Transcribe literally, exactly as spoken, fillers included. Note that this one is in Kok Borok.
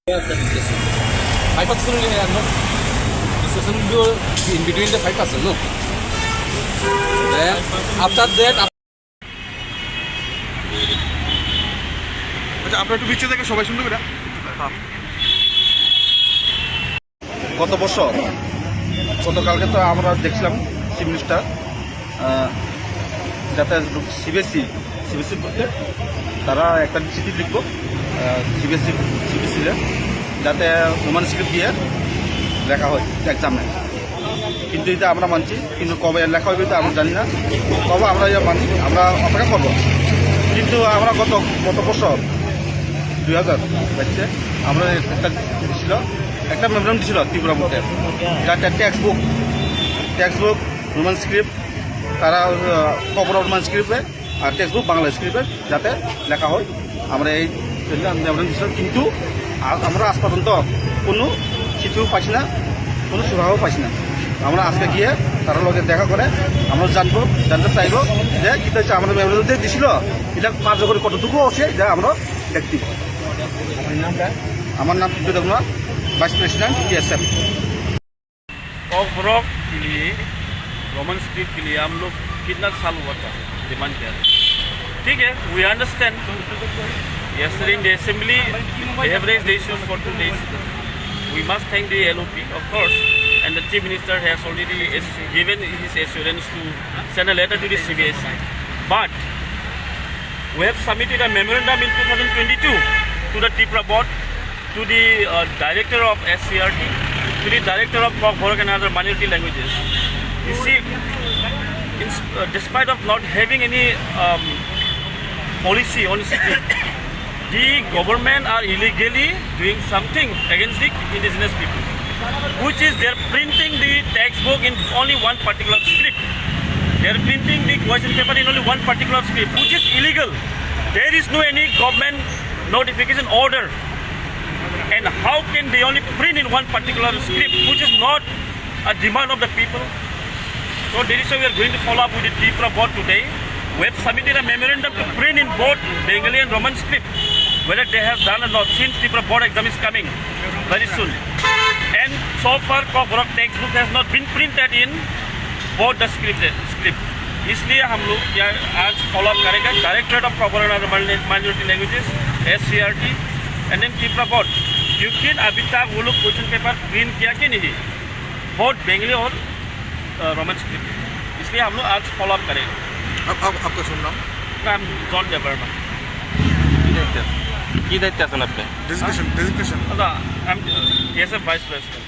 Five percent only, uh, no? Discussion will be in between the five percent, no? Then, after that, আচ্ছা, আপনারা একটু নিচে থেকে সবাই শুনতে পেরা। গত বছর, গতকালকে তো আমরা দেখছিলাম চিফ মিনিস্টার, আহ, যাতে সিবিএসই, সিবিএসই বলতে তারা একটা চিঠি লিখবো, আহ, সিবিএসই, সিবিএসই রে, যাতে রোমান স্ক্রিপ্ট দিয়ে লেখা হয় এক্সামে। কিন্তু এটা আমরা মানছি, কিন্তু কবে লেখা হবে এটা আমরা জানি না। তবে আমরা ইয়ে মানছি, আমরা অপেক্ষা করবো। কিন্তু আমরা গত, গত বছর দুই হাজার বাইশে আমরা একটা ছিল, একটা মেমোরান্ডাম ছিল ত্রিপুরা মধ্যে, যাতে text book, text book Roman script, তারা, আহ, ককবরক রোমান স্ক্রিপ্টে আর টেক্সট বুক বাংলা স্ক্রিপ্টে যাতে লেখা হয়। আমরা এই জন্য আমরা মেমোরান্ডাম দিয়েছিলাম, কিন্তু আ-, আমরা আজ পর্যন্ত কোনো চিঠিও পাইছি না, কোনো সুরাহাও পাইছি না। আমরা আজকে গিয়ে তার লগে দেখা করে আমরা জানবো, জানতে চাইবো যে কী হচ্ছে। আমাদের মেমোরান্ডাম যে দিছিল, এটা কার্যকরী কতটুকু আছে, এটা আমরা দেখতে। আমার নাম বিপ্লব দেবনাথ, ভাইস প্রেসিডেন্ট টিএসএফ। कॉकबरॉक के लिए, रोमन स्क्रिप्ट के लिए हम लोग कितना साल हुआ था, डिमांड किया था। ठीक है, we understand। Yesterday in the assembly, they have raised the issues for two days. We must thank the L O P, of course, and the Chief Minister has already as-, given his assurance to send a letter to the C B S E. But we have submitted a memorandum in two thousand twenty-two to the Tipra board, to the, uh, director of S C R T, to the director of Kokborok and other minority languages. You see, in, sp- uh, despite of not having any, um, policy on script, the government are illegally doing something against the indigenous people, which is they're printing the textbook in only one particular script. They're printing the question paper in only one particular script, which is illegal. There is no any government notification order. And how can they only print in one particular script, which is not a demand of the people? So that is why we are going to follow up with the Tipra board today. We have submitted a memorandum to print in both Bengali and Roman script, whether they have done or not, since Tipra board exam is coming very soon. And so far, Kokborok textbook has not been printed in both the script, script. इसलिए हम लोग क्या आज follow up करेगा, directorate of proper minority languages, S C R T, and then Tipra board, क्योंकि अभी तक वो लोग क्वेश्चन पेपर प्रिंट किया कि नहीं, बोथ बेंगली और, अ, रोमन स्क्रिप्ट। इसलिए हम लोग आज फॉलो अप करेंगे। आप, आप, आपका शुभ नाम? नाम जॉन देवर्मा। কি দায়িত্বে আছেন? কি দায়িত্বে আছেন আপনি? Designation, designation. না, আমি টিএসএফ ভাইস প্রেসিডেন্ট।